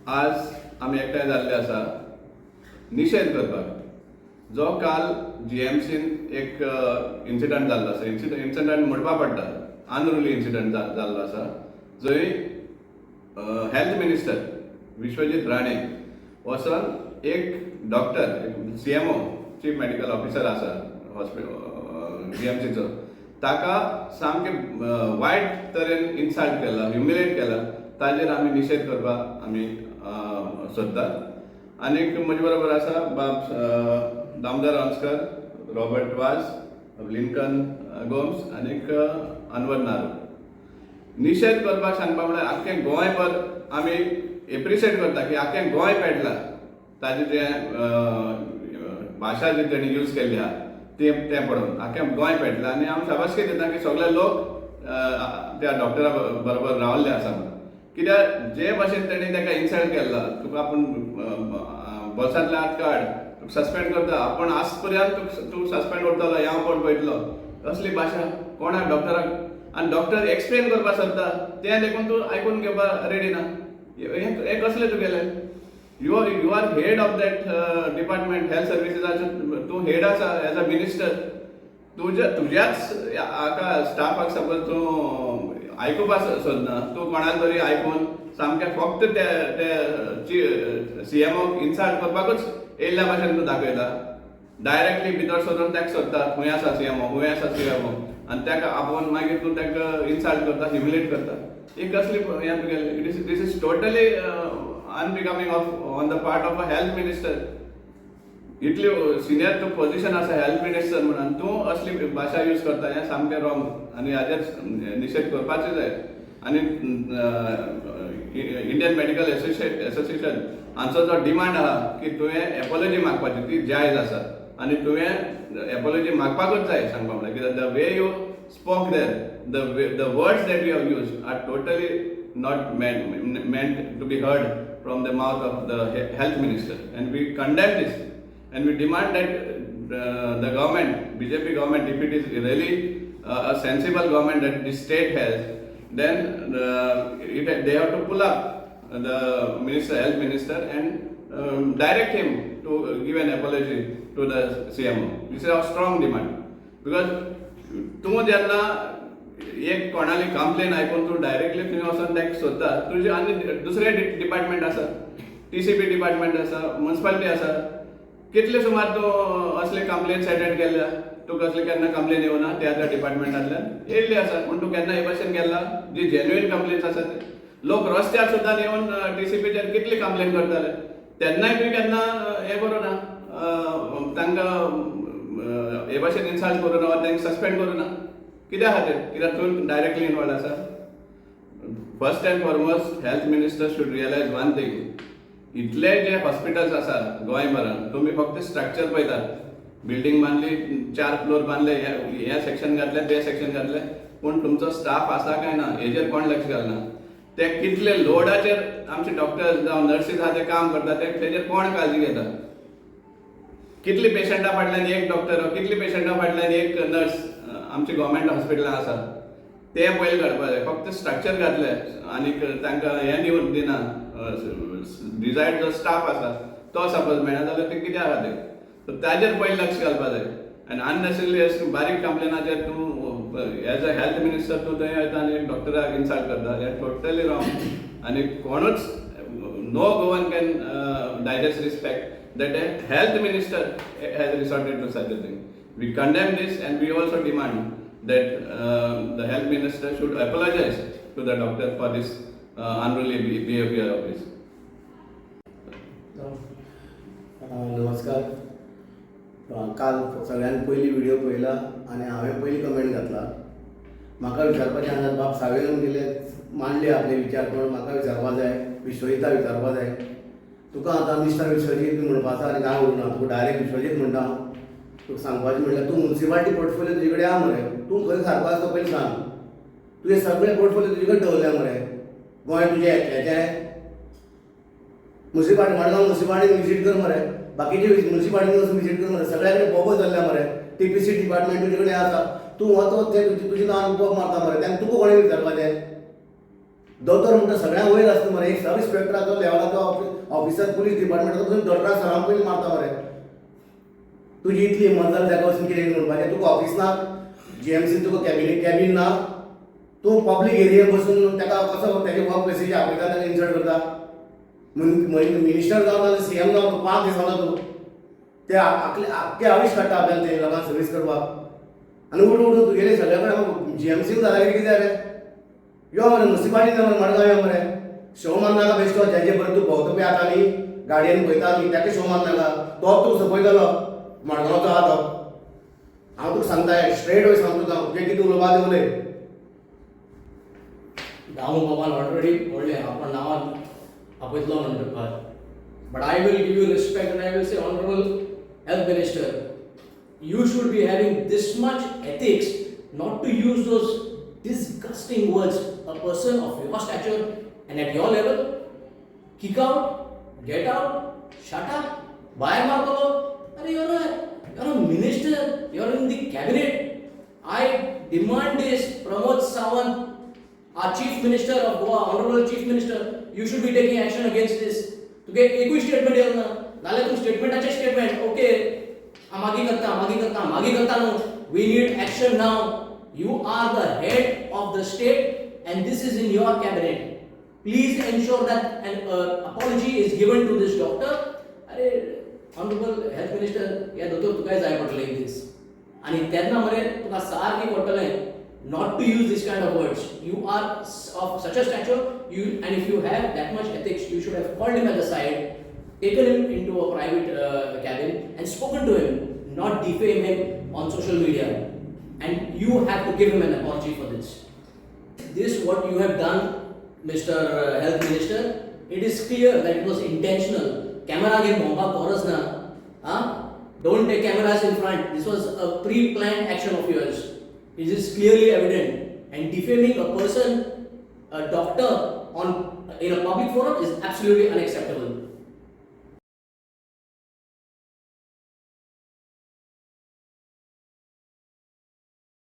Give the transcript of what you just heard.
आज आमी एकठांय जाल्ले आसा निशेध करपाक जो काल जीएमसीन एक इन्सिडंट जाल्लो आसा. इन्सिडंट म्हणपा पडटा, अनरुली इन्सिडंट जाल्लो आसा, जंय हेल्थ मिनिस्टर विश्वजीत राणे वचोन एक doctor, CMO, chief medical officer आसा हॉस्पिटल जीएमसीचो, ताका सामकें वायट तरेन इन्सल्ट केला, ह्युमिलेट केला. ताजेर आमी निशेध करपाक आमी सोदतात. आनीक म्हजे बरोबर आसा बाब दामोदर रंस्कर, रॉबर्ट वाज, लिंकन गोम्स आनीक अनवर नारू. निशेध करपाक सांगपा म्हळ्यार आख्खें गोंयभर आमी एप्रिशिएट करता की आख्खें गोंय पेटलां ताजें जें भाशा जी तेणी यूज केल्ली आहा तें तें पळोवन आख्खें गोंय पेटलां. आनी हांव शाबासकी दिता की सगळे लोक त्या डॉक्टरा बरोबर रावल्ले आसा म्हणून. कित्याक जे भाशेन तेणी ताका इन्सल्ट केल्ला, तुका आपूण बोल्सांतले हात काड, तुका सस्पेंड करता, आपूण आज पर्यंत तुका तूं सस्पेंड उरतलो हें हांव कोण पळयतलो, असली भाशा कोणाक डॉक्टराक? आनी डॉक्टर एक्सप्लेन करपाक सोदता तें देखून तूं आयकून घेवपाक रेडी ना. हें हें कसलें तुगेलें? You are head of that department, health सर्विसीसाचे तूं हेड आसा. एज अ मिनिस्टर तुज्या तुज्याच हाका स्टाफाक सपोज तूं आयकुपाक सोदना, तूं कोणाक तरी आयकून सामकें फक्त ते ते सीएमओक इन्सल्ट करपाकूच येयल्ल्या भाशेन तूं दाखयता. डायरेक्टली भितर सरून ताका सोदता, खंय आसा सीएमओ, खंय आसा सीएमओ, आनी ताका आपोवन मागीर तूं ताका इन्सल्ट करता, ह्युमिलेट करता. ही कसली हें तुगेलें? It is this is totally unbecoming of on the part of a health minister. इतली सिनियर तूं पोझिशन आसा हेल्थ मिनिस्टर म्हणून तूं असली भाशा यूज करता, हें सामकें रॉंग आनी हाजेर निशेध करपाचें जाय. आनी इंडियन मेडिकल एसोसिएशन हांचो जो डिमांड आहा की तुवें एपोलॉजी मागपाची, ती जायज आसा आनी तुवें एपोलॉजी मागपाकूच जाय. सांगपा म्हणल्यार कित्याक the way you spoke there, the words that you have used are totally not meant to be heard from the mouth of the health minister, and we condemn this and we demand that the government, BJP government, if it is really a sensible government that this state has, then they have to pull up the minister, health minister, and direct him to give an apology to the CMO. This is our strong demand because तूं जेन्ना एक कोणाली complain आयकून तूं directly थंय वचोन ताका सोदता, तुजे आनी दुसरे डिपार्टमेंट आसा, टीसीपी डिपार्टमेंट आसा, मुन्सिपालिटी आसा, कितले सुमार तूं असले कंप्लेन्स अटेंड केल्या? तूं कसले केन्ना कंप्लेन येवना त्या त्या डिपार्टमेंटांतल्यान? येयल्ली आसा, पूण तूं केन्ना हे भाशेन केला? जी जेन्युइन कंप्लेन्स आसा ते लोक रस्त्यार सुद्दां येवन टीसीपीचेर कितली कंप्लेन करताले, तेन्नाय तुवें केन्ना हें करूं ना, तांकां हे भाशेन इन्सल्ट करूं ना वा तांकां सस्पेंड करूं ना. कित्या खातीर? कित्याक तूं डायरेक्टली इनवॉल्व आसा. First and foremost, health minister should realize one thing. इतले जे हॉस्पिटल्स आसा गोंयभरान, तुमी फक्त स्ट्रक्चर पळयतात, बिल्डींग बांदली, चार फ्लोर बांदले, हे हे सेक्शन घातले, ते सेक्शन घातले, पूण तुमचो स्टाफ आसा काय ना हेजेर कोण लक्ष घालना. ते कितले लोडाचेर आमचे डॉक्टर्स जावं नर्सीस आहा ते काम करता, ते तेजेर कोण काळजी घेता? कितली पेशंटा फाटल्यान एक डॉक्टर, कितली पेशंटा फाटल्यान एक नर्स आमच्या गव्हर्मेंट हॉस्पिटलान आसा, ते पयलीं काडपा जाय. फक्त स्ट्रक्चर घातले आनीक तांकां हें दिवन दिना, डिजायर्ड जो स्टाफ आसा तो सपोज मेळना जाल्यार ते कित्या खातीर? सो ताजेर पयलीं लक्ष घालपा जाय. आनी अननेसेसरी अशें बारीक कंप्लेनाचेर तूं एज अ हेल्थ मिनिस्टर तूं थंय वयता आनी डॉक्टराक इन्सल्ट करता, हें टोटली रॉंग. आनी कोणूच, no Goan can digest this fact that a health minister has resorted to such a thing. We condemn this and we also demand that the health minister should apologize to the doctor for this unruly behavior of his. नमस्कार. काल सगळ्यान पयली video पळयला आनी हांवें पयली comment घातला. म्हाका विचारपाचें आसा, बाब सावेन गेले मांडले आपले विचार, पूण म्हाका विचारपा जाय, विश्वजिता विचारपा जाय तुका. आतां मिस्टर विश्वजीत बी म्हणपाचो आनी कांय उरूना, तुका डायरेक्ट विश्वजीत म्हणटा हांव. तुका सांगपाचें म्हणल्यार तूं मुन्सिपालिटी पोर्टफोलियो तुजे कडेन आहा मरे, तूं खंय सारको आसा तो पयलीं सांग. तुजें सगळें पोर्टफोलियो तुजे कडेन दवरल्या मरे. गोंय तुजें एकल्याचें? मुन्सिपालिटी, मडगांव मुन्सिपालिटीन विजीट कर मरे, बाकीचे मुन्सिपालिटीन वचून विजीट कर मरे. सगळ्या कडेन बोगस जाल्ल्या मरे. टीपीसी डिपार्टमेंट तुजे कडेन आसा. तूं वता ते तुजी नांवान बोब मारता मरे. तेन्ना तुका कोणें विचारपाचें? दोतोर म्हणटा सगळ्या वयर आसता मरे. एक सब इन्स्पेक्टराचो लेवलाचो ऑफिसर, पुलीस डिपार्टमेंटाचो पसून दोतोरा सरांक पयलीं मारता मरे. तुजी इतली हिंमत जाली ताका वचून कितें म्हणपाचें? तुका ऑफिस ना, जीएमसीन तुका कॅबिन ना, तूं पब्लीक एरियेन बसून ताका कसो तेजे वर्क प्लेसीचे आपयता, ताका इन्सल्ट करता. मिनिस्टर जावन नाजाल्यार सीएम जावन तूं 5 दीस जालो तूं ते आकले आख्खे आयुश्य काडटा आपल्याला ते लोकांक सर्वीस करपाक आनी उठ उठ तुगेले सगळे कडेन जीएमसीन जाल्यार कितें जालें? यो मरे, मुन्सिपालिटी मरे, मडगांव यो मरे. शो मारनाका बेश्टो. जेजे बरें तूं भोंवता पळय आतां न्ही गाडयेन पळयता न्ही, ताका शो मारनाका. तो तुका सपयतलो. मडगांवचो आहा तो. हांव तुका सांगता, स्ट्रेट वे सांगता तुका. तुजें कितें उलोवपा तें उलय. दामू बाबान ऑलरेडी म्हणलें आपण नांवान आपयतलो म्हणटा तुका, but I will give you respect and I will say, honourable health minister, you should be having this much ethics not to use those disgusting words. A person of your stature and at your level, kick out, get out, shut up, भायर मारतलो. अरे, you're a minister, you're in the cabinet. I demand this. Pramod Sawant, our chief minister of Goa, honorable chief minister, you should be taking action against this. तुगे एकूय statement येयलो ना, नाल्यार तूं स्टेटमेंटाचें statement, okay, मागीर करता, मागीर करता, मागीर करता न्हू. We need action now. You are the head of the state and this is in your cabinet. Please ensure that an apology is given to this doctor. अरे ऑनरेबल हेल्थ मिनिस्टर, हे दोतोर तुकाय जाय पडटलें एक दीस आनी तेन्ना मरे तुका सारकें कळटलें not to use this kind of words. You are of such a stature, you and if you have that much ethics, you should have called him at the side, taken him into a private cabin and spoken to him, not defame him on social media. And you have to give him an apology for this. This what you have done, Mr. Health Minister, it is clear that it was intentional. Camera घेवन भोंवपाक गरज ना. Huh? Don't take cameras in front. This was a pre-planned action of yours. It is clearly evident. And defaming a person, a doctor, on in a public forum is absolutely unacceptable.